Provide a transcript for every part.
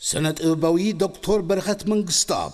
ስነ ጥበባዊ ዶክተር በረኸት መንግስተኣብ።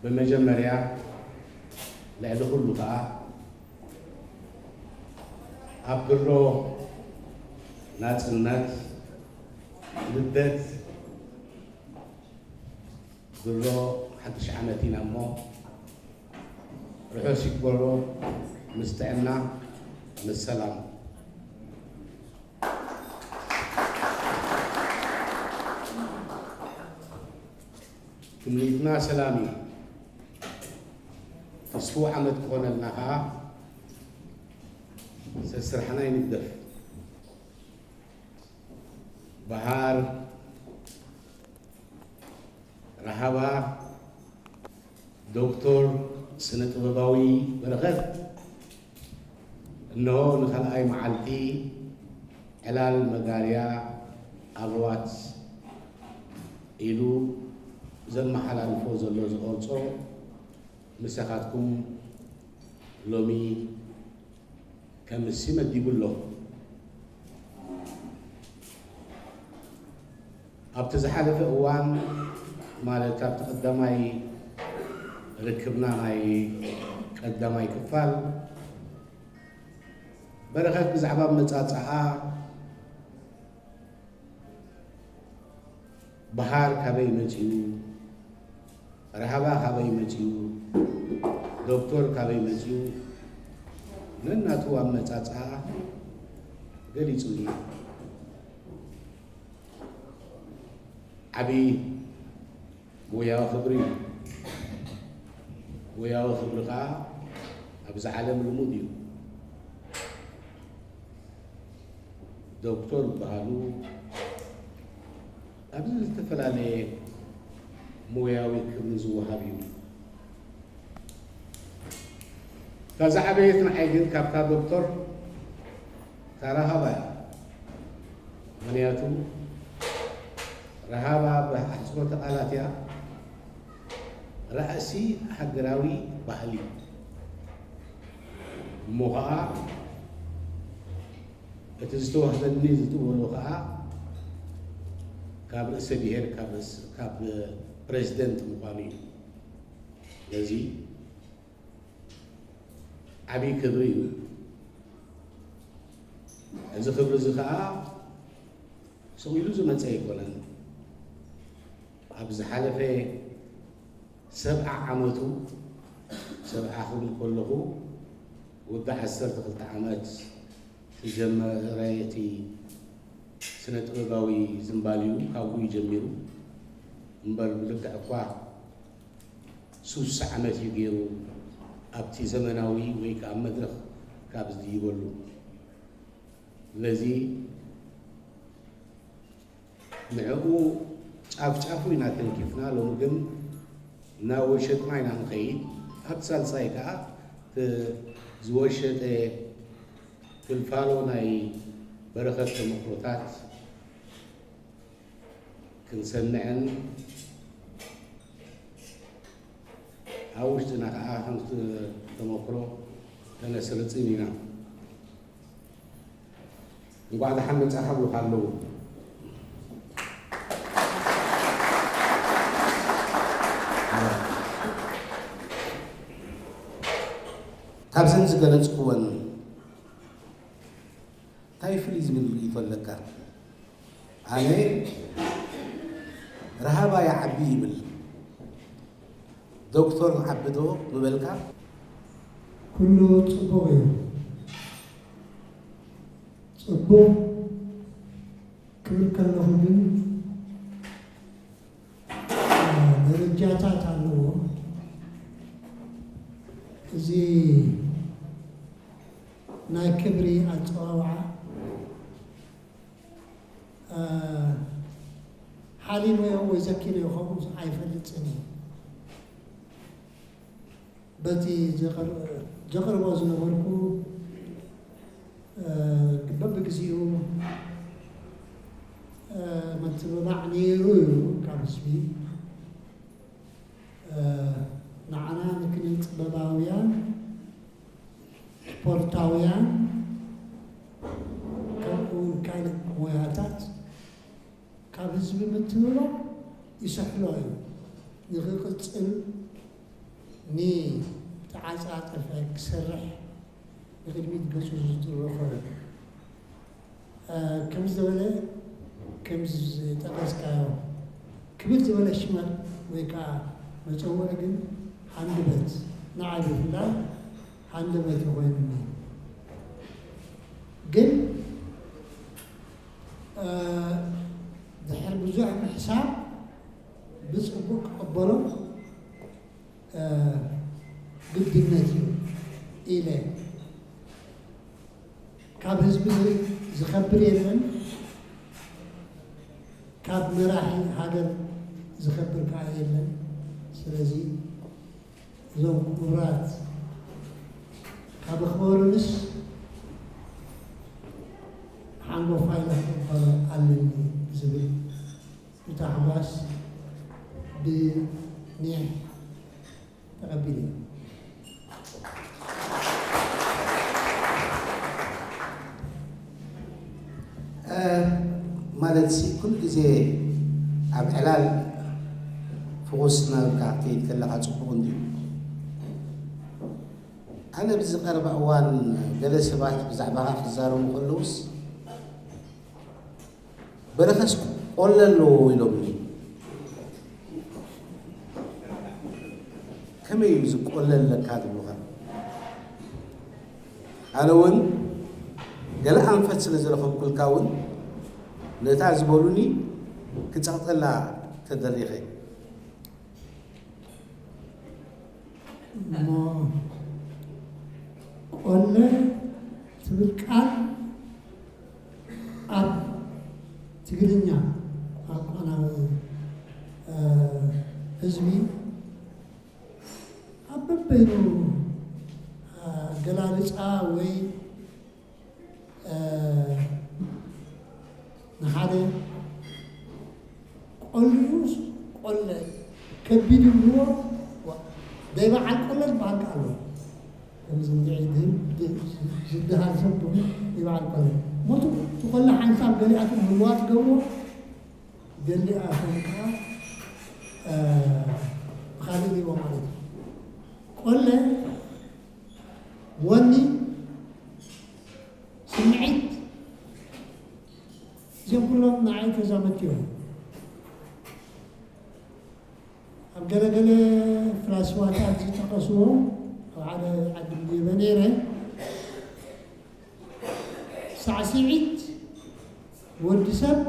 ብመጀመርያ፣ ልዕሊ ኩሉ ከኣ፣ ኣብ ድሮ ናጽነት፣ ልደት፣ ድሮ ሓድሽ ዓመት ኢና እሞ፣ ርሑስ ይግበሮ፣ ምስ ጥዕና፣ ምስ ሰላም። ትምኒትና ሰላም እዩ። ተስፉ ዓመት ክኾነልና ኸዓ ሰስርሕና ይንገፍ። በሃር፣ ረሃባ፣ ዶክተር ስነ ጥበባዊ በረኸት፣ እነሆ ንኻልኣይ መዓልቲ ዕላል መጋርያ ኣበዋት ኢሉ ዘመሓላልፎ ዘሎ ዝቐርጾ ምሳኻትኩም ሎሚ ከምሲ መዲቡ ኣሎ። ኣብቲ ዝሓለፈ እዋን፣ ማለት ኣብቲ ቀዳማይ ርክብና ናይ ቀዳማይ ክፋል፣ በረኸት ብዛዕባ ኣመጻጽኣ በሃር ካበይ መጺኡ፣ ረሃባ ካበይ መጺኡ፣ ዶክተር ካበይ መጺኡ፣ ነናቱ ኣመጻጽኣ ገሊጹልና። ዓቢ ሞያዊ ክብሪ እዩ። ሞያዊ ክብሪ ከኣ ኣብዚ ዓለም ልሙድ እዩ። ዶክተር ዝበሃሉ ኣብዚ ዝተፈላለየ ሞያዊ ክብሪ ዝወሃብ እዩ። እታ ዝዓበየት ንዓይ ግን ካብታ ዶክተር እታ ረሃባ እያ። ምኽንያቱ ረሃባ ብኣሕጽሮተ ቃላት እያ፣ ራእሲ ሃገራዊ ባህሊ። እሞ ኸኣ እቲ ዝተዋህበኒ ዝትበሎ ኸኣ ካብ ርእሰ ብሔር፣ ካብ ርእስ-፣ ካብ ፕሬዚደንት ምዃኑ እዩ። ስለዚ ዓብዪ ክብሪ እዩ። እዚ ክብሪ እዚ ኸኣ ስቕ ኢሉ ዝመጸ ኣይኮነን። ኣብ ዝሓለፈ ሰብዓ ዓመቱ፣ ሰብዓ ክብል ከለኹ፣ ወዲ ዓሰርተ ክልተ ዓመት ዝጀመረ እቲ ስነ ጥበባዊ ዝንባሊኡ ካብኡ እዩ ጀሚሩ። እምበር ብልክዕ እኳ ሱሳ ዓመት እዩ ገይሩ ኣብቲ ዘመናዊ ወይ ከኣ መድረኽ ካብ ዝድይበሉ። ስለዚ ንዕኡ ጫፍ ጫፉ ኢና ተንኪፍና፣ ሎሚ ግን እናወሸጥና ኢና ንኸይድ። ኣብቲ ሳልሳይ ከኣ እቲ ዝወሸጠ ክልፋሎ ናይ በረኸት ተመክሮታት ክንሰምዕን ኣብ ውሽጥና ከኣ ከምቲ ተመክሮ ከነስርጽን ኢና። እንቋዕ ደሓን መጻእካ ብሉኻ ኣለዉ። ካብዘን ዝገለጽኩወን እንታይ ፍልይ ዝብል ርእይቶ ኣለካ? ኣነ ረሃባ ይዓቢ ይብል። ዶክተር ንዓቢ ዶ ምበልካ? ኩሉ ጽቡቕ እዩ። ጽቡቕ ክብል ከለኹ ግን ደረጃታት ኣለዎ። እዚ ናይ ክብሪ ኣጸዋውዓ ሓሊመዮ ወይ ዘኪረዮ ከምኡ ኣይፈልጥን እየ። በቲ ዘቕርቦ ዝነበርኩ በብግዚኡ ምትብባዕ ነይሩ እዩ ካብ ህዝቢ። ንዓና ንክነ ጥበባውያን፣ ስፖርታውያን፣ ከምኡ እውን ካልእ ሞያታት ካብ ህዝቢ ምትብባዕ ይስሕሎ እዩ። ንክቕፅል ንተዓፃፀፈ ክሰርሕ ንቅድሚት ገፁ ዝጥርኾ እዩ። ከምዚ ዝበለ ከምዚ ዝጠቀስካዮ ክብር ዝበለ ሽመል ወይ ከዓ መፀውዒ ግን ሃንደበት ንዓይ ብፍላይ ሃንደበት ይኮይኑኒ። ግን ድሕር ብዙሕ ምሕሳብ ብፅቡቅ ክቐበሎ ግድነት እዩ ኢለ ካብ ህዝቢ ዝኸብር የለን፣ ካብ መራሒ ሃገር ዝኸብር ከዓ የለን። ስለዚ እዞም ክቡራት ካብ ኣኽበሩንስ ሓንጎፋይ ክቕበሎ ኣለኒ ዝብል ብታሕጓስ ብኒሕ ተቐቢለ። ማለት ኩሉ ግዜ ኣብ ዕላል ፍኹስ እናበልካ ክትከይድ ከለኻ ፅቡቕ እንድዩ። ኣነ ኣብዚ ቀረባ እዋን ገለ ሰባት ብዛዕባኻ ክዛረቡ ከለውስ በረኸስ ቆለ ኣለዎ ኢሎምኒ። ከመይ እዩ እዚ ቆለ ኣለካ ትብሉኻ? ኣነ እውን ገለ ኣንፈት ስለ ዝረኸብኩልካ እውን ነታ ዝበሉኒ ክጸቕጠላ ተደሪኸ። እሞ ቆለ ትብል ቃል ኣብ ትግርኛ ቋንቋና ህዝቢ ኣብ በበይኑ ኣገላልፃ ወይ ንሓደ ቆልዑስ ቆለ ከቢድ ይብልዎ። ደይ በዓል ቆለ ዝበሃል ከ ኣሎ። ከምዚ እንድዒ ዝድሃል ሰብ ደይ በዓል ቆለ ሞቱ ትቆለ ሓንሳብ ገሊኣቶም ህልዋት ገብርዎ ገሊኣቶም ከዓ ብካልእ ሪቦ ማለት እዩ። ቆለ ወኒ ስምዒት እዚኦም ኩሎም ንዓይ ተዛመድቲ እዮም። ኣብ ገለገለ ፍላስፋታት ዝጠቐስዎ ኣብ ሓደ ዓዲ ንየበ ነይረ ሳዕስዒት ወዲ ሰብ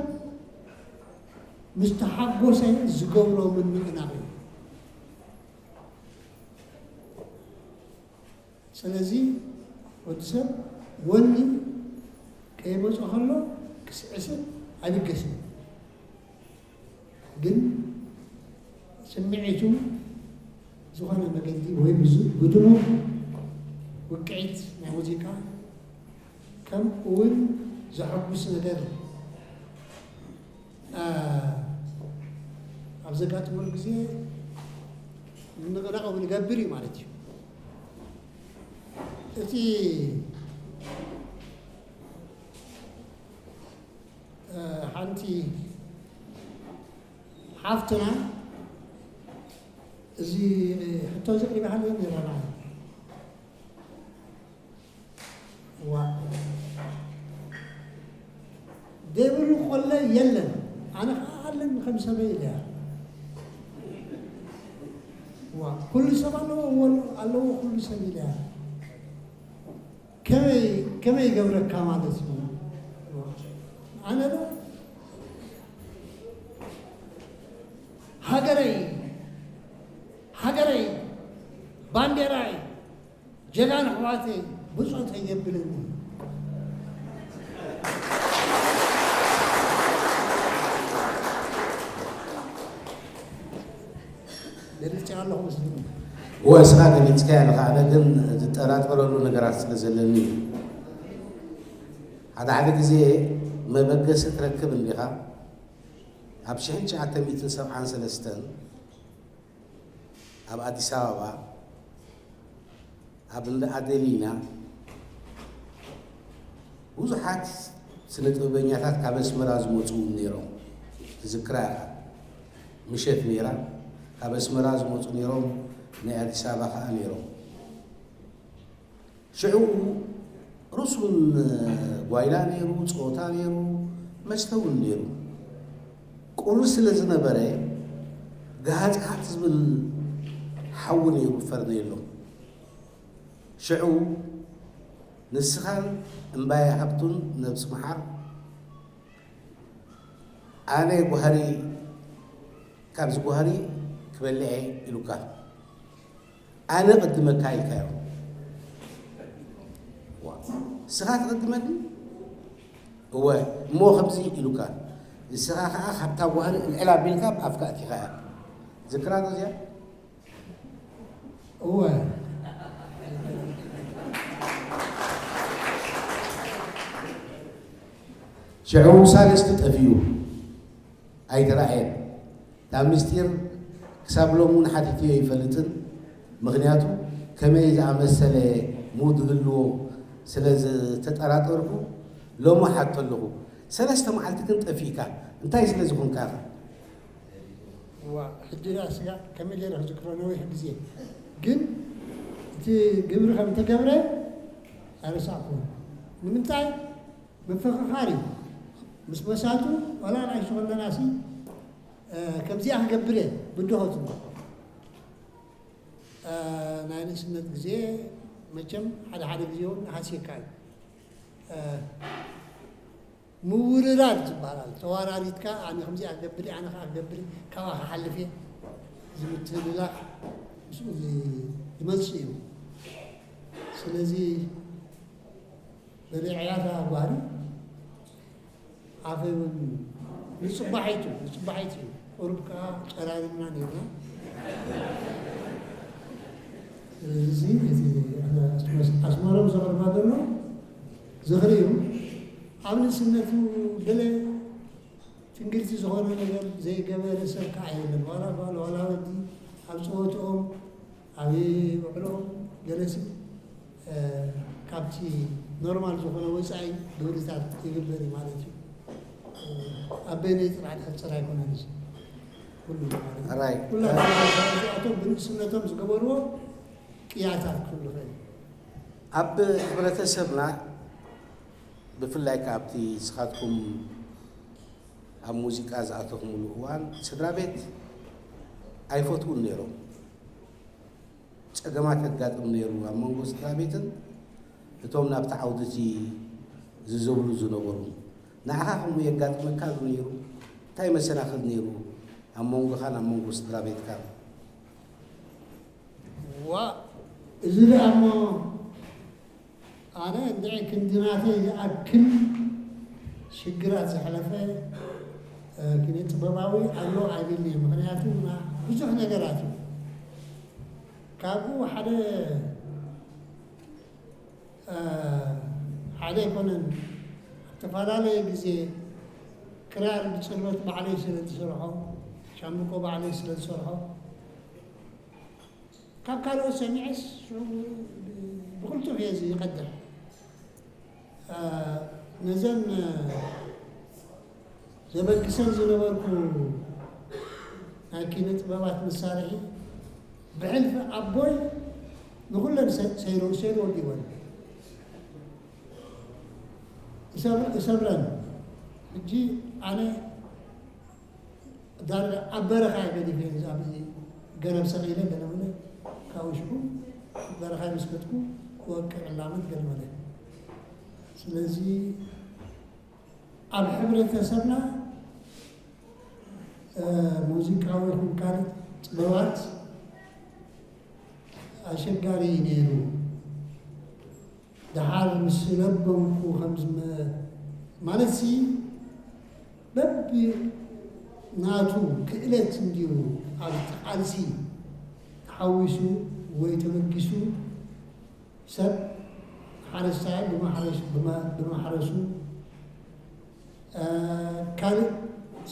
ምስ ተሓጎሰ ዝገብሮ ምንቕናቕ እዩ። ስለዚ ወዲ ሰብ ወኒ ከይመጾ ከሎ ክስዕስዕ ኣይብገስን። ግን ስምዒቱ ዝኾነ መገዲ ወይ ብድሙቕ ውቅዒት ናይ ሙዚቃ ከም እውን ዘሐጉስ ነገር ኣብ ዘጋጥመሉ ግዜ ምንቕናቕ እውን ይገብር እዩ ማለት እዩ። እቲ ሓንቲ ሓፍትና እዚ ሕቶ እዚ ቀሪባሃለይ ነይራ ንዓይ። ዋ ደብሉ ቆለ የለን ኣነ ከዓ ኣለኒ ከም ሰበይ ኢለያ። ኩሉ ሰብ ኣለዎ፣ ኣለዎ ኩሉ ሰብ ኢለ እያ። ከመይ ከመይ ይገብረካ ማለት እዩ? ኣነ ዶ ሃገረይ፣ ሃገረይ፣ ባንዴራይ፣ ጀጋኑ ኣሕዋተይ ብጾተይ የብለኒ። ገሊጸ ኣለኹ መስለኒ። እወ፣ እስኻ ገሊጽካዮ ኣለኻ። ኣነ ግን ዝጠራጠረሉ ነገራት ስለ ዘለኒ እዩ። ሓደ ሓደ ግዜ መበገሲ ትረክብ እንዲኻ። ኣብ ሽሕን ትሽዓተ ሚእትን ሰብዓን ሰለስተን ኣብ ኣዲስ ኣበባ ኣብ እንዳ ኣደሊና ብዙሓት ስነ ጥበበኛታት ካብ ኣስመራ ዝመጹ እውን ነይሮም። ትዝክራ ኢኻ። ምሸት ነይራ። ካብ ኣስመራ ዝመጹ ነይሮም፣ ናይ ኣዲስ ኣበባ ከኣ ነይሮም። ሽዑ ርሱን ጓይላ ነይሩ፣ ጸወታ ነይሩ፣ መስተ እውን ነይሩ። ቁሪ ስለ ዝነበረ፣ ገሃጽ ሃጽ ዝብል ሓዊ ነይሩ ፈርኔሎ። ሽዑ ንስኻን እምባየ ሃብቱን፣ ነብሲ መሓር፣ ኣነ ጓህሪ፣ ካብዚ ጓህሪ ክበልዕ እየ ኢሉካ። ኣነ ቅድመካ ኢልካዮ። ዋ፣ ንስኻ ትቕድመኒ? እወ፣ እሞ ከምዚ ኢሉካ። ንስኻ ከኣ ካብታ ጓህሪ ልዕል ኣቢልካ ኣብ ኣፍካ ኣእቲኻያ። ዝክራ ዶ እዚኣ? እወ። ሽዑ ሳልስቲ ጠፊኡ ኣይተራእየን። እታ ምስጢር ክሳብ ሎሚ እውን ሓቲተዮ ኣይፈልጥን። ምኽንያቱ ከመይ ዝኣመሰለ ሙድ ይህልዎ ስለ ዝተጠራጠርኩ ሎሚ ሓቶ ኣለኹ። ሰለስተ መዓልቲ ግን ጠፊእካ እንታይ ስለ ዝኾንካ ኢኻ? እዋ፣ ሕጂ ደኣ ስጋ ከመይ ገይረ ክዝክሮ ነዊሕ ግዜ። ግን እቲ ግብሪ ከም ተገብረ ኣይረሳዕኩዎን። ንምንታይ? ምፍኽኻር እዩ። ምስ መሳቱ ዋላ ንኣሽቱ ከለናሲ፣ እ፣ ከምዚኣ ክገብር እየ ብድሆቱ። እ፣ ናይ ንእስነት ግዜ መቸም ሓደ ሓደ ግዜ እውን ሃስየካ እዩ። እ፣ ምውርራድ ዝበሃል ኣሎ። ተዋራሪድካ ኣነ ከምዚኣ ክገብር እየ፣ ኣነ ከኣ ክገብር እየ፣ ካብኣ ክሓልፍ እየ። እዚ ምትህልላኽ ምስኡ ዝ-፣ ዝመጽእ እዩ። ስለዚ በሊዐያ እታ ጓህሪ። ኣፈይ እውን ንጽባሒቱ፣ ንጽባሒቱ እዩ። ቁሩብ ከኣ ጨራሪምና ነይርና። ስለዚ እዚ ኣስመሮም ዘቕርባ ዘሎ ዝኽሪ እዩ። ኣብ ንእስነቱ ገለ ትንግርቲ ዝኾነ ነገር ዘይገበረ ሰብ ከኣ የለን። ዋላ ጓል፣ ዋላ ወዲ ኣብ ጸወትኦም፣ ኣብ ውዕሎኦም ገለሲ፣ እ፣ ካብቲ ኖርማል ዝኾነ ወጻኢ ግብርታት ይግበር እዩ ማለት እዩ። እ፣ ኣብ በይነይ ጥራሕ ዝሕጸር ኣይኮነን እዚ ኩሉ ማለት እዩ። ራይት። ኩላትና እዚኣቶም ብንእስነቶም ዝገበርዎ ቅያታት ክህሉ ይኽእል እዩ። ኣብ ሕብረተሰብና ብፍላይ ከኣ ኣብቲ ንስኻትኩም ኣብ ሙዚቃ ዝኣተኹምሉ እዋን ስድራ ቤት ኣይፈትዉን ነይሮም። ጸገማት የጋጥም ነይሩ ኣብ መንጎ ስድራ ቤትን እቶም ናብቲ ዓውዲ እቲ ዝዘብሉ ዝነበሩ። ንዓኻ ከምኡ የጋጥመካ ዶ ነይሩ? እንታይ መሰናኽል ነይሩ ኣብ መንጎኻን ኣብ መንጎ ስድራ ቤትካን? ዋ፣ እዚ ደኣ እሞ ኣነ እንድዒ ክንዲ ናተይ ዝኣክል ሽግራት ዘሕለፈ፣ እ፣ ኪነ ጥበባዊ ኣሎ ኣይብልን እየ። ምኽንያቱ ና-፣ ብዙሕ ነገራት እዩ። ካብኡ ሓደ፣ እ፣ ሓደ ኣይኮነን። ኣብ ዝተፈላለየ ግዜ ክራር ብጽልመት ባዕለይ ስለ ዝሰርሖ፣ ሻምብቆ ባዕለይ ስለ ዝሰርሖ፣ ካብ ካልኦት ሰሚዐስ ሽዑ ብቕልጡፍ እየ ዝቐድሕ። እ፣ ነዘን፣ እ፣ ዘበግሰን ዝነበርኩ ናይ ኪነ ጥበባት መሳርሒ ብሕልፊ ኣቦይ ንኹለን ሰ-፣ ሰይሩ፣ ሰይሩ ወዲወን። እሰብ-፣ እሰብረን። ሕጂ ኣነ ዳርጋ ኣብ በረኻ እየ ገዲፈ ኣብዚ ገረብ ሰቒለ ገለ መለ ካብኡ ሽዑ በረኻ ምስ ከድኩ ክወቅዕ እላመድ ገለ መለ። ስለዚ ኣብ ሕብረተሰብና ሙዚቃዊ ይኹን ካልእ ጥበባት ኣሸጋሪ እዩ ነይሩ። ደሓር ምስ ለበምኩ ከም ዝመ-፣ ማለት ሲ በቢ ናቱ ክእለት እንድዩ ኣብቲ ቃልሲ ተሓዊሱ ወይ ተበጊሱ ሰብ ሓረስታይ ብማሕረስ-፣ ብማ-፣ ብማሕረሱ፣ እ፣ ካልእ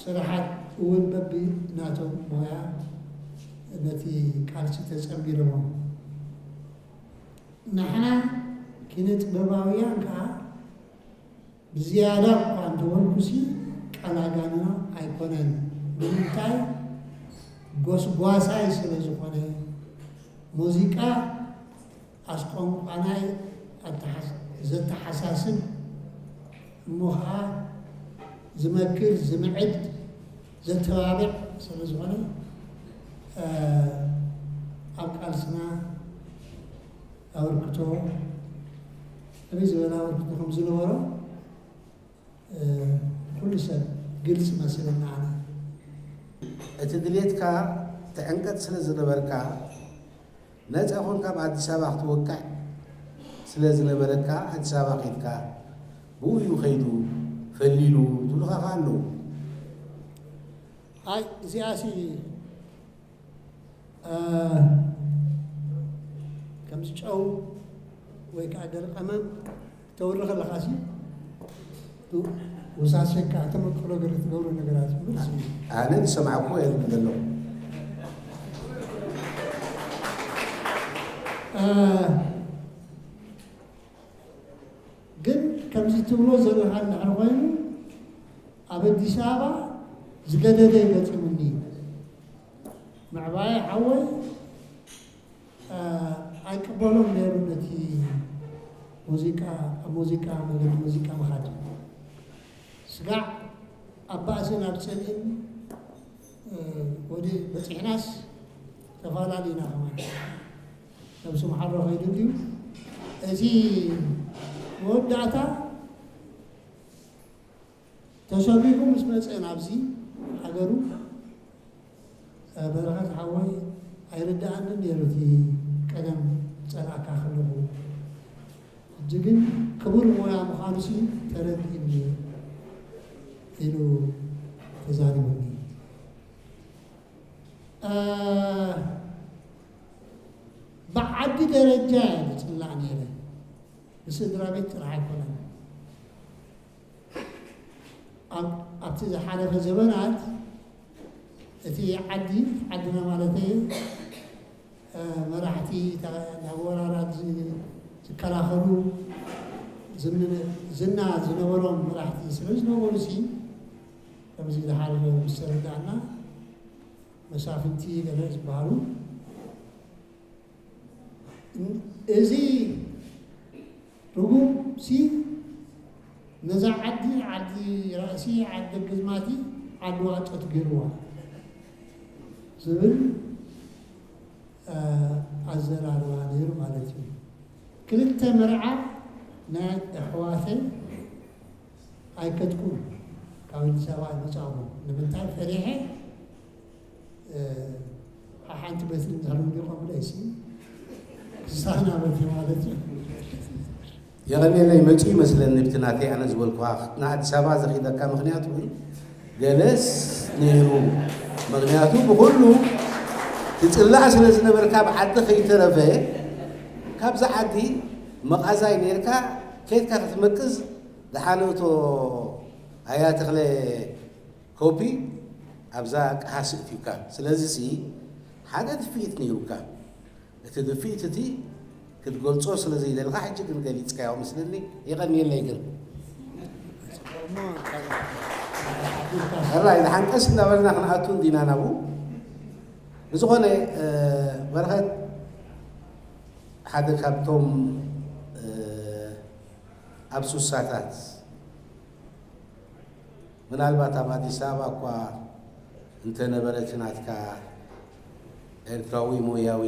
ስራሓት እውን በቢ ናቶም ሞያ ነቲ ቃልሲ ተጸንቢሮሞ። ንሕና ኪነ ጥበባውያን ከኣ ብዝያዳ እኳ እንተበልኩሲ ቃል ኣጋንኖ ኣይኮነን። ንምንታይ? ጎስጓሳይ ስለ ዝኾነ፣ ሙዚቃ ኣስቋንቋናይ ኣተሓስ-፣ ዘተሓሳስብ እሞ ኸዓ ዝመክር፣ ዝምዕድ፣ ዘተባብዕ ስለ ዝኾነ፣ እ፣ ኣብ ቃልስና ኣበርክቶ፣ ከመይ ዝበለ ኣበርክቶ ከም ዝነበሮ፣ እ፣ ኩሉ ሰብ ግልፂ መስለና ኣነ። እቲ ድሌትካ ትዕንቀጥ ስለ ዝነበርካ፣ ነፃ ኮንካ ኣብ ኣዲስ ኣበባ ክትወቅዕ ስለ ዝነበረካ፣ ኣዲስ ኣበባ ከይድካ ብኡ እዩ ከይዱ ፈሊሉ ትብሉኻ ከኣ ኣለዉ። ኣይ፣ እዚኣሲ፣ እ፣ ከምዚ ጨው ወይ ከዓ ገለ ቀመም ክተውሪ ከለኻሲ፣ ወሳሰካ ተመቅሎ ገለ ትገብሮ ነገራት እምበር፣ ኣነ ዝሰማዕኩዎ የለን ዘሎ። እ፣ ግን ከምዚ ትብሎ ዘለኻ እንድሕር ኮይኑ፣ ኣብ ኣዲስ ኣበባ ዝገደደ እዩ ገጢሙኒ። ምዕባየ ሓወይ፣ እ፣ ኣይቅበሎን ነይሩ ነቲ ሙዚቃ፣ ኣብ ሙዚቃ፣ መገዲ ሙዚቃ ምኻድ። ስጋዕ ኣብ ባእስን ኣብ ጽልእን፣ እ፣ ወዲ በጺሕናስ ተፈላለዩና ከማን። ነብሱ መሓሮ ከይዱ እንድዩ። እዚ መወዳእታ ተሰሪሑ ምስ መጸ ናብዚ ሃገሩ፣ እ፣ በረኸት ሓወይ ኣይርድኣንን ነይሩ እቲ ቀደም ጸላእካ ከለኹ። ሕጂ ግን ክቡር ሞያ ምዃኑሲ ተረዲእኒ ኢሉ ተዛሪቡኒ። እ፣ ብዓዲ ደረጃ እየ ዝጽላእ ነይረ። ብስድራ ቤት ጥራሕ ኣይኮነን። ኣብ-፣ ኣብቲ ዝሓለፈ ዘበናት እቲ ዓዲ፣ ዓድና ማለተይ፣ እ፣ መራሕቲ፣ ተ-፣ ናብ ወራራት ዝ-፣ ዝከላኸሉ ዝን-፣ ዝና ዝነበሮም መራሕቲ ስለ ዝነበሩሲ፣ ከምዚ ዝሓለፈ ምስ ተረዳእና፣ መሳፍንቲ ገለ ዝበሃሉ፣ እዚ ርጉምሲ ነዛ ዓዲ፣ ዓዲ ራእሲ፣ ዓዲ ግዝማቲ፣ ዓዲ ዋጨት ገይርዋ ዝብል፣ እ፣ ኣዘራርባ ነይሩ ማለት እዩ። ክልተ መርዓ ናይ ኣሕዋተይ ኣይከድኩን፣ ካብ ኣዲስ ኣበባ ኣይመጻኹን። ንምንታይ ፈሪሐ፣ እ፣ ሓሓንቲ በትሪ እንድሕር ወዲቖምለይሲ ክሳና በትሪ ማለት እዩ። የቐንየለይ፣ መጺኡ ይመስለኒ፣ ብቲ ናተይ ኣነ ዝበልኩኻ ንኣዲስ ኣበባ ዘኺደካ ምኽንያት እውን ገለስ ነይሩ። ምኽንያቱ ብኹሉ ትጽላእ ስለ ዝነበርካ፣ ኣብ ዓዲ ከይተረፈ፣ ካብዛ ዓዲ መቓዛይ ነይርካ፣ ከይድካ ክትመቅዝ፣ ደሓን እቶ ኣያ ተኽለ ኮፒ ኣብዛ ቀሃስ እትዩካ። ስለዚሲ ሓደ ድፍኢት ነይሩካ። እቲ ድፍኢት እቲ ክትገልጾ ስለ ዘይደለኻ፣ ሕጂ ግን ገሊጽካዮ መስለኒ። የቐንየለይ ግን። ሕራይ፣ ደሓን ቀስ እናበልና ክንኣቱ እንዲና ናብኡ። ብዝኾነ፣ እ፣ በረኸት ሓደ ካብቶም፣ እ፣ ኣብ ሱሳታት፣ ምናልባት ኣብ ኣዲስ ኣበባ እኳ እንተነበረ፣ እቲ ናትካ ኤርትራዊ ሞያዊ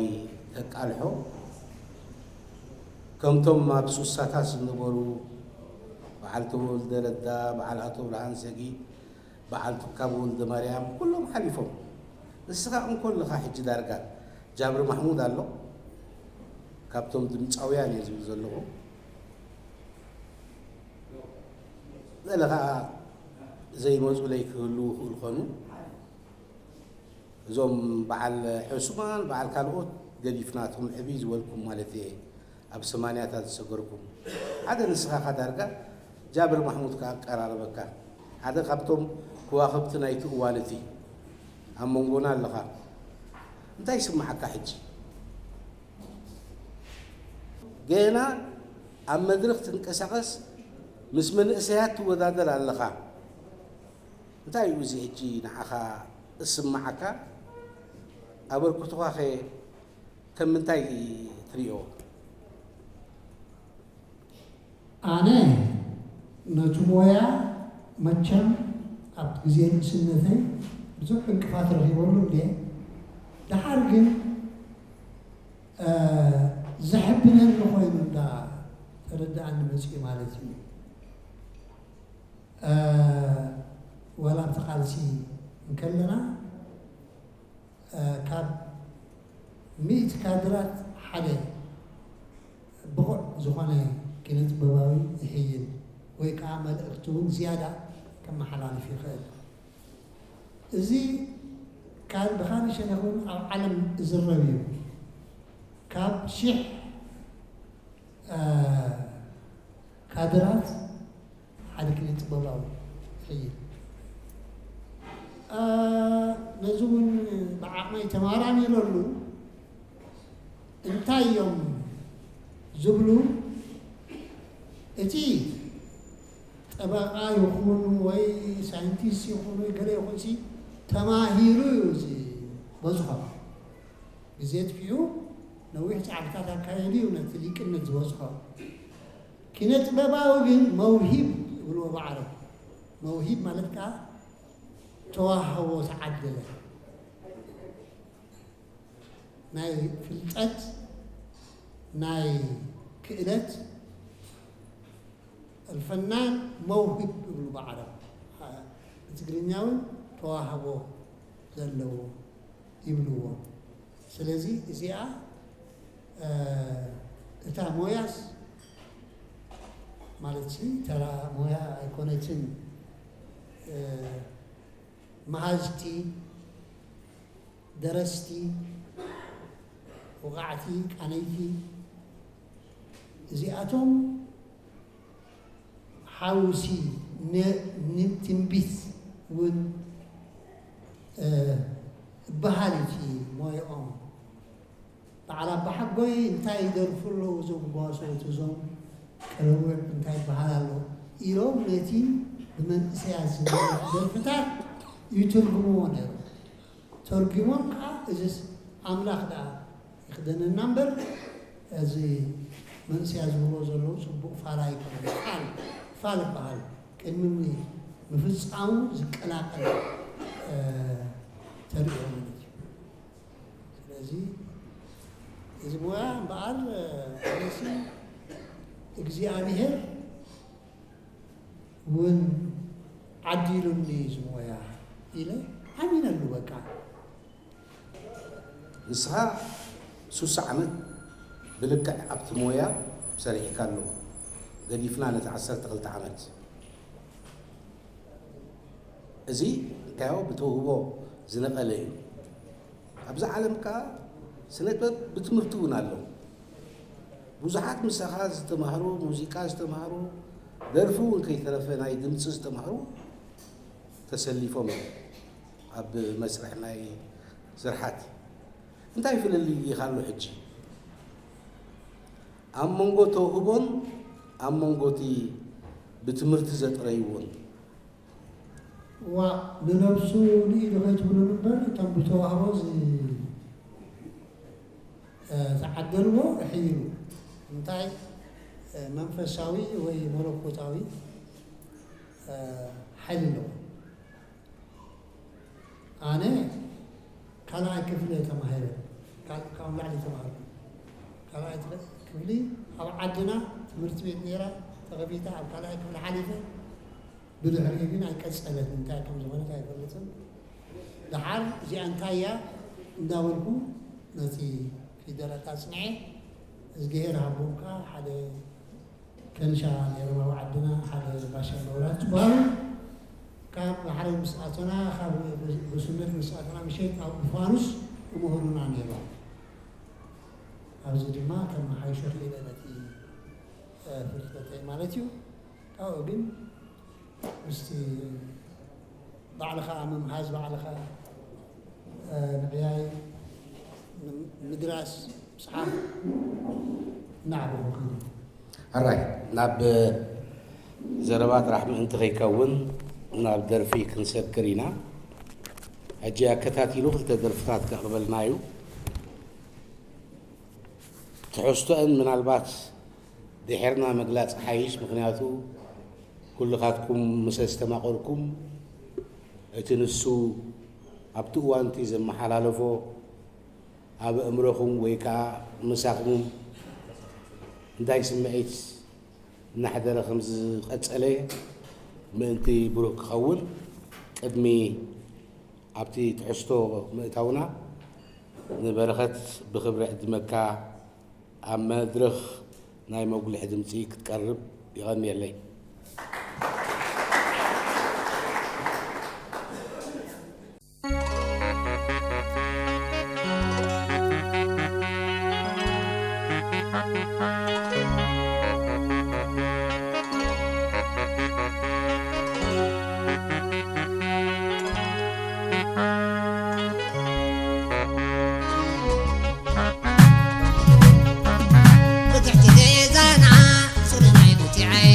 ተቃልሖ፣ ከምቶም ኣብ ሱሳታት ዝነበሩ በዓል ተወልደ ረዳ፣ በዓል ኣቶ ብርሃን ሰጊድ፣ በዓል ትካቦ ወልደ ማርያም፣ ኩሎም ሓሊፎም። ንስኻ እንኮ ኣለኻ ሕጂ ዳርጋ። ጃብር ማሕሙድ ኣሎ፣ ካብቶም ድምፃውያን እየ ዝብል ዘለኹ። ገለ ኸዓ ዘይመፁለይ ክህልዉ ይኽእሉ ኾኑ። እዞም በዓል ሕሱማን በዓል ካልኦት ገዲፍና፣ እቶም ዕብይ ዝበልኩም ማለት እየ፣ ኣብ ሰማንያታት ዝሰገርኩም። ሓደ ንስኻ ኻ ዳርጋ ጃብር ማሕሙድ ከኣ ኣቀራረበካ። ሓደ ካብቶም ከዋኽብቲ ናይቲ እዋን እቲ ኣብ መንጎና ኣለኻ። እንታይ ይስምዓካ ሕጂ? ገና ኣብ መድረኽ ትንቀሳቐስ፣ ምስ መንእሰያት ትወዳደር ኣለኻ። እንታይ እዩ እዚ ሕጂ ንዓኻ እስምዓካ? ኣበርክቶኻኸ ከም ምንታይ ትሪኦ? ኣነ ነቲ ሞያ መቸም ኣብ ግዜ ንእስነተይ ብዙሕ ዕንቅፋት ረኺበሉ እንድየ። ደሓር ግን፣ እ፣ ዘሕብነኒ ኮይኑ እንዳ ተረድኣኒ መጺኡ ማለት እዩ። እ፣ ዋላ ኣብቲ ቃልሲ እንከለና፣ እ፣ ካብ ሚእቲ ካድራት ሓደ ብቑዕ ዝኾነ ኪነ ጥበባዊ ይሕይል ወይ ከዓ መልእኽቲ እውን ዝያዳ ከመሓላልፍ ይኽእል። እዚ ካል-፣ ብኻልእ ሸነኽ እውን ኣብ ዓለም ዝዝረብ እዩ። ካብ ሽሕ፣ እ፣ ካድራት ሓደ ኪነ ጥበባዊ ይሕይል። እ፣ ነዚ እውን ብዓቕመይ ተመራሚረሉ። እንታይ እዮም ዝብሉ? እቲ ጠበቃ ይኹን ወይ ሳይንቲስት ይኹን ወይ ገለ ይኹን ሲ ተማሂሩ እዩ ዝበዝሖ። ግዜ ኣጥፊኡ ነዊሕ ጻዕርታት ኣካይዱ እዩ ነቲ ሊቅነት ዝበዝሖ። ኪነ ጥበባዊ ግን መውሂብ ይብልዎ ብዓረብ። መውሂብ ማለት ከኣ ተዋህቦ ተዓደለ። ናይ ፍልጠት፣ ናይ ክእለት፣ ኣልፈናን መውሂብ ይብሉ ብዓረብ። ብትግርኛ እውን ተዋህቦ ዘለዎ ይብልዎ። ስለዚ እዚኣ፣ እ፣ እታ ሞያስ ማለት ሲ ተራ ሞያ ኣይኮነትን። እ፣ መሃዝቲ፣ ደረስቲ፣ ወቃዕቲ፣ ቃነይቲ፣ እዚኣቶም ሓውሲ ን-፣ ንትንቢት እውን፣ እ፣ እበሃል እቲ ሞያኦም። በዓል ኣባሓጎይ እንታይ ይደርፉ ኣለዉ እዞም ጓሶት፣ እዞም ቀለውዕ እንታይ ይበሃል ኣሎ ኢሎም ነቲ ብመንእሰያት ዝደረፉ ደርፍታት ይትርጉምዎ ነይሮም። ተርጉሞም ከዓ እዚስ ኣምላኽ ደኣ ይኽደነና እምበር፣ እዚ መንእሰያት ዝብልዎ ዘለዉ ጽቡቕ ፋል ኣይኮነን። ፋል፣ ፋል ይበሃል። ቅድሚ ም-፣ ምፍጻሙ ዝቀላቀል፣ እ፣ ተርእዮ ማለት እዩ። ስለዚ እዚ ሞያ እምበኣር፣ እ፣ ኣነሲ እግዚኣብሄር እውን ዓዲሉኒ እዚ ሞያ ኢለ ኣሚነሉ። በቃ ንስኻ ሱሳ ዓመት ብልክዕ ኣብቲ ሞያ ሰሪሕካ ኣሎ፣ ገዲፍና ነቲ ዓሰርተ ክልተ ዓመት። እዚ እንታዮ ብተውህቦ ዝነቐለ እዩ። ኣብዚ ዓለም ከኣ ስነ ጥበብ ብትምህርቲ እውን ኣሎ። ብዙሓት ምሳኻ ዝተማህሩ፣ ሙዚቃ ዝተማህሩ፣ ደርፊ እውን ከይተረፈ ናይ ድምፂ ዝተማህሩ ተሰሊፎም እዮም ኣብ መስርሕ ናይ ስርሓት። እንታይ ፍልልይ ኢኻ ኣሎ ሕጂ? ኣብ መንጎ ተውህቦን ኣብ መንጎ እቲ ብትምህርቲ ዘጥረይዎን? ዋ፣ ንነብሱ ንኢዱ ከይትብሉን እምበር፣ እቶም ብተዋህቦ ዝ-፣ እ፣ ዝዓደልዎ እሕይሉ። እንታይ፣ እ፣ መንፈሳዊ ወይ መለኮታዊ፣ እ፣ ሓይሊ ኣለዎ። ኣነ ካልኣይ ክፍሊ እየ ተማሂረ። ካብ ላዕሊ ተማሃርኩ። ካልኣይ ክፍሊ ኣብ ዓድና ትምህርቲ ቤት ነይራ፣ ተኸፊታ፣ ኣብ ካልኣይ ክፍሊ ሓሊፈ። ብድሕሪኡ ግን ኣይቀጸለትን፣ እንታይ ከም ዝኾነት ኣይፈልጥን። ደሓር እዚኣ እንታይ እያ እንዳበልኩ ነቲ ፊደላት ኣጽኒዐ። እዝግሄር ሃቦም ከኣ ሓደ ከንሻ ነይሮም ኣብ ዓድና፣ ሓደ ባሻ መብራህቱ በሃሉ። ካብ ባሕሪ ምስ ኣተና፣ ካብ ጉስነት ምስ ኣተና፣ ምሸት ኣብ ፋኑስ ይምህሩና ነይሮም። ኣብዚ ድማ ከመሓይሾ ክኢለ ነቲ፣ እ፣ ፍልጠተይ ማለት እዩ። ካብኡ ግን ምስቲ ባዕልኻ ምምሃዝ፣ ባዕልኻ፣ እ፣ ምዕያይ፣ ም-፣ ምድራስ፣ ምጽሓፍ እናዕበኹ ከይደ። ሕራይ፣ ናብ ዘረባ ጥራሕ ምእንቲ ከይከውን ናብ ደርፊ ክንሰግር ኢና። ሕጂ ኣከታቲሉ ክልተ ደርፍታት ከቕርበልና እዩ። ትሕዝቶአን ምናልባት ድሕርና ምግላጽ ሓይሽ፣ ምኽንያቱ ኩልኻትኩም ምስ ኣስተማቐርኩም እቲ ንሱ ኣብቲ እዋንቲ ዘመሓላለፎ ኣብ ኣእምሮኹም ወይ ከኣ ምሳኹም እንታይ ስምዒት እናሕደረ ከም ዝቐጸለ ምእንቲ ብሩህ ክኸውን፣ ቅድሚ ኣብቲ ትሕዝቶ ምእታውና ንበረኸት ብኽብሪ ዕድመካ ኣብ መድረኽ ናይ መጉልሒ ድምጺ ክትቀርብ ይቐንየለይ። ብትሕቲ ገዛና ሱሪ ናይ ቡቲዐይ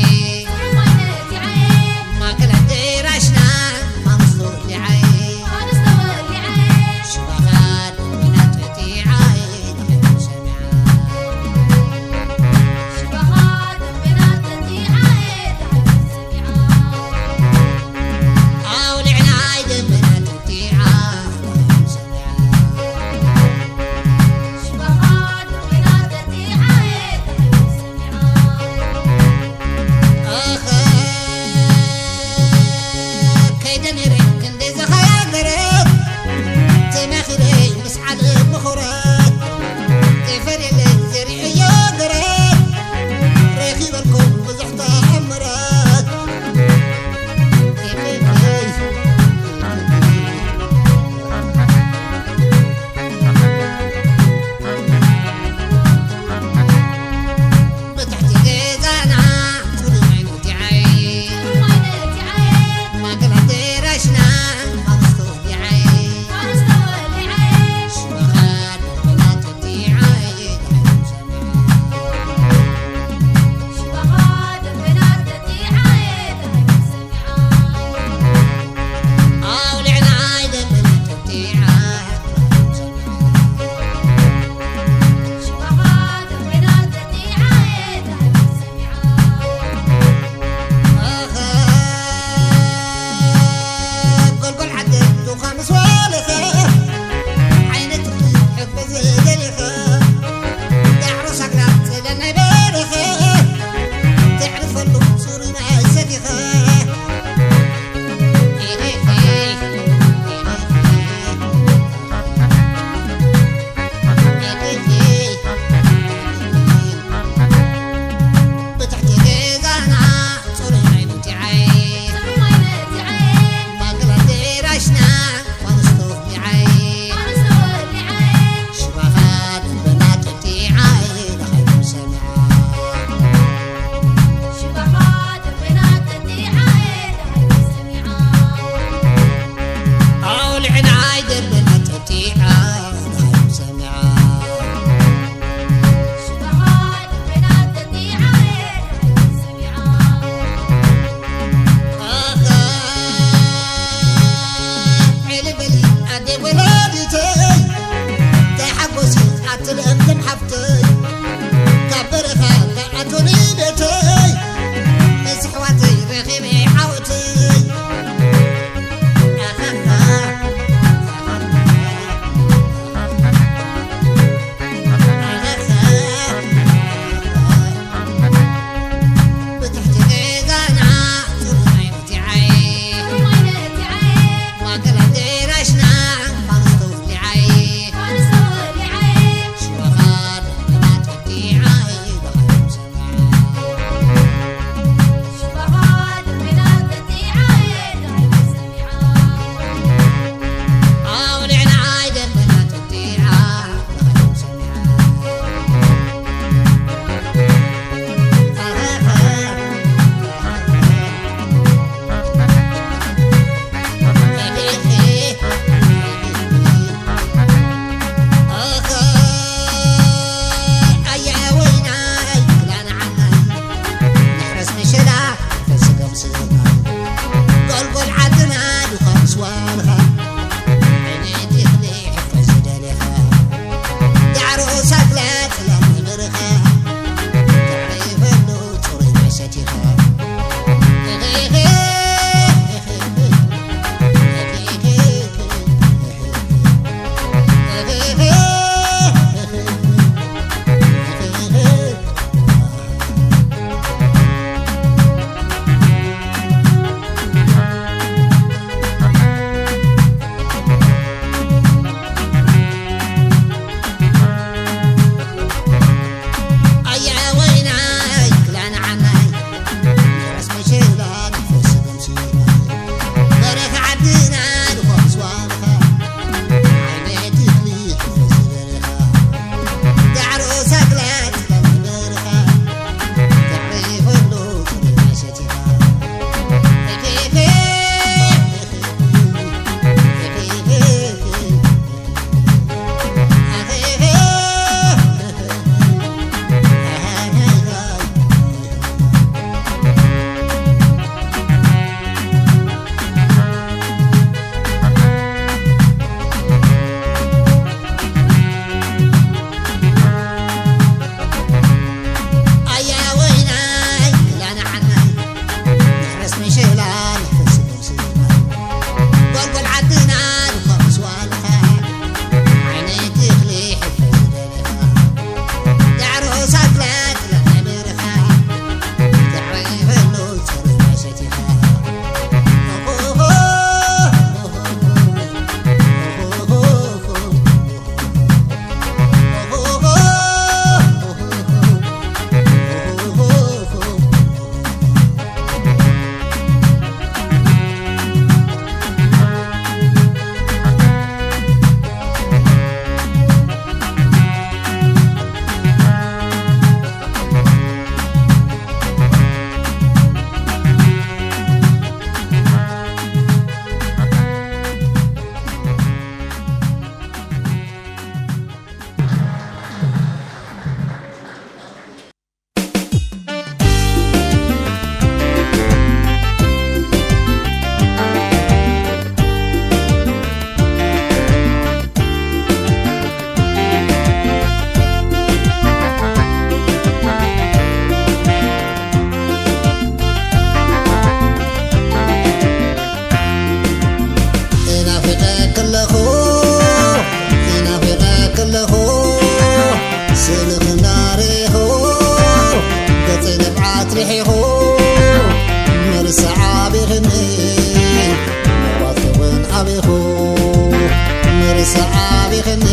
ሰዓቢኽኒ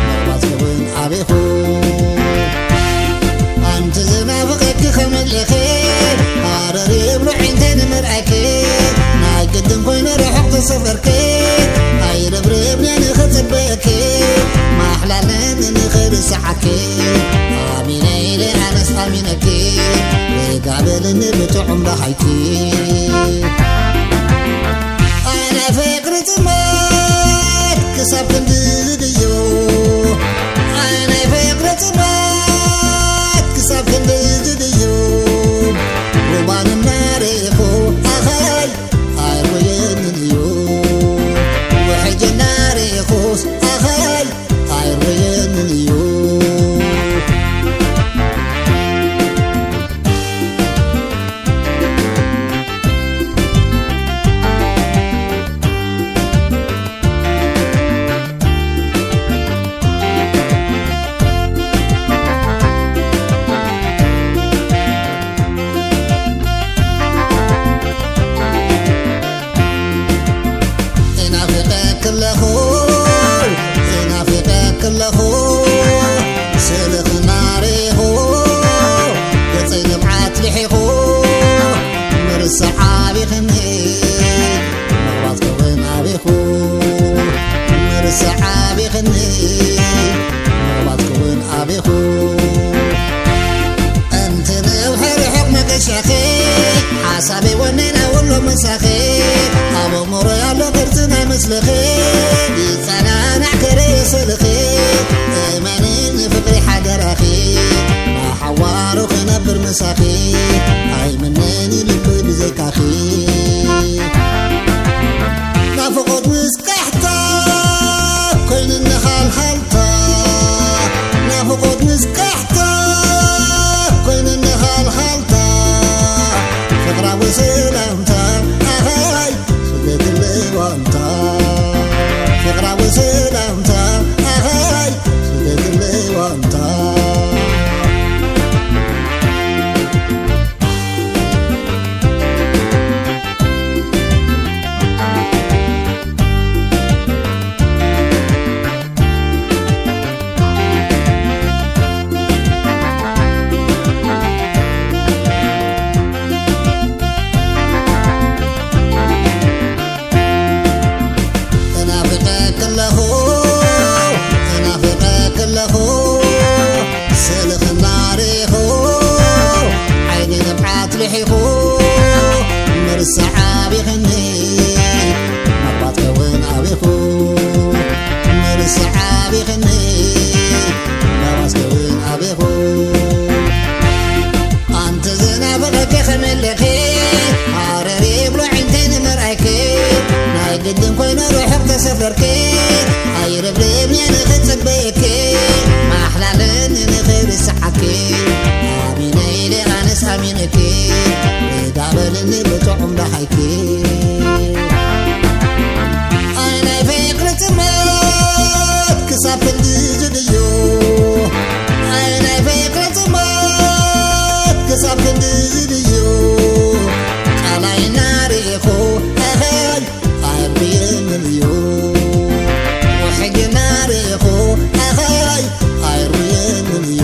መርባትኪ እውን ኣቢኹ። ኣንቲ ዝናፍቐኪ ከመለኺ ሃረር ይብሉ ዒንተይ ንምርኣይኪ። ናይ ግድን ኮይኑ ርሑቕ ተሰፈርኪ ኣይርብርብኒ ንኽጽበየኪ። ማሕላለኒ ንኽርስዓኪ ኣሚነ ኢለ ኣነስ ኣሚነኪ። ርጋ በልኒ ብጥዑም ደሃይኪ። ኣነ ፍቕሪ ጽማድ ክሳብ ክንድዚ ድዩ? ኣይ ናይ ፍቕሪ ጽማድ ክሳብ ክንድዚ ድዩ? ሩባን እናርኢኹ ኣኸይ ኣይርየንን እዩ። ውሕጅ እናርኢኹስ ኣኸይ ኣይርየንን እዩ። እናፍቀኪ ኣለኹ፣ እናፍቀኪ ኣለኹ፣ ስእልኺ እናርኢኹ፣ ገጸይ ንብዓት ልሒኹ፣ ምርሳዕ ኣቢኽኒ፣ ምቕባጽ ክውን ኣቢኹ፣ ምርሳዕ ኣቢኽኒ፣ ምቕባጽ ክውን ኣቢኹ። እንቲ ነውሒ ርሑቕ መገሻኺ፣ ሓሳበይ ወነና ውሎ ምሳኺ፣ ኣብ ኣእምሮይ ኣሎ ቅርጺ ናይ ምስልኺ፣ ይጸናናዕ ክርኢ ስእልኺ፣ እመኒ ንፍቕሪ ሓደራኺ፣ ንሓዋሩ ክነብር ምሳኺ፣ ኣይምነኒ ልቢ ብዘይካኺ። ናፍቖት ምስ ቃሕታ ኮይኑኒ ሃልሃልታ፣ ናፍቖት ምስ ቃሕታ ኮይኑኒ ሃልሃልታ፣ ፍቕራዊ ሰላምታ ኣኸይ ስደትለይ ዋንታ፣ ፍቕራዊ ሰላምታ ኣኸይ ስደትለይ ዋንታ። እናፍቀኪ ኣለኹ፣ እናፍቀኪ ኣለኹ፣ ስእልኺ እናርኢኹ፣ ዓይኒ ንብዓት ልሒኹ፣ ምርሳዕ ኣቢኽኒ፣ ናባትኪ እውን ኣቢኹ፣ ምርሳዕ ኣቢኽኒ፣ ናባትኪ እውን ኣቢኹ። ኣንቲ ዝናፍቐኪ ከመለኺ፣ ሃረር ይብሎ ዒንተይ ንምርኣይኪ፣ ናይ ግድን ኮይኑ ርሑቕ ተሰፈርኪ፣ ኣይርብርብኒ ንኽጽበየኪ፣ ማሕላለኒ ንኽርስዓኪ፣ ኣሚነ ኢለ ኣነስ ኣሚነኪ፣ ርጋ በልኒ ብጥዑም ደሃይኪ። ኣይ ናይ ፍቕሪ ጽማት ክሳብ ክንድዚ ድዩ? ኣይ ናይ ፍቕሪ ጽማት ክሳብ ክንድዚ ድዩ? ቃላይ እናርኢኹ ኣኸይ ኣይርየንን እዩ። ውሕጅ እናርኢኹ ኣኸይ ኣይርየንን እዩ።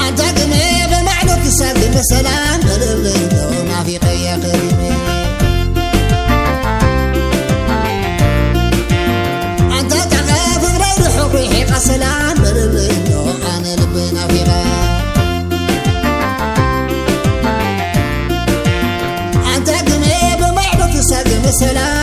ኣንታ ግመ ብማዕዶ ክሳብ ግመ ሰላም በልለይ ዶ ናፊቐያ ከሪመ። ኣንታ ጣቓ ፍቕረይ ርሑቕ ርሒቓ ሰላም በልለይ ዶ ኣነ ልበይ ናፊቓ። ኣንታ ግመ ብማዕዶ ክሳብ ግመ ሰላም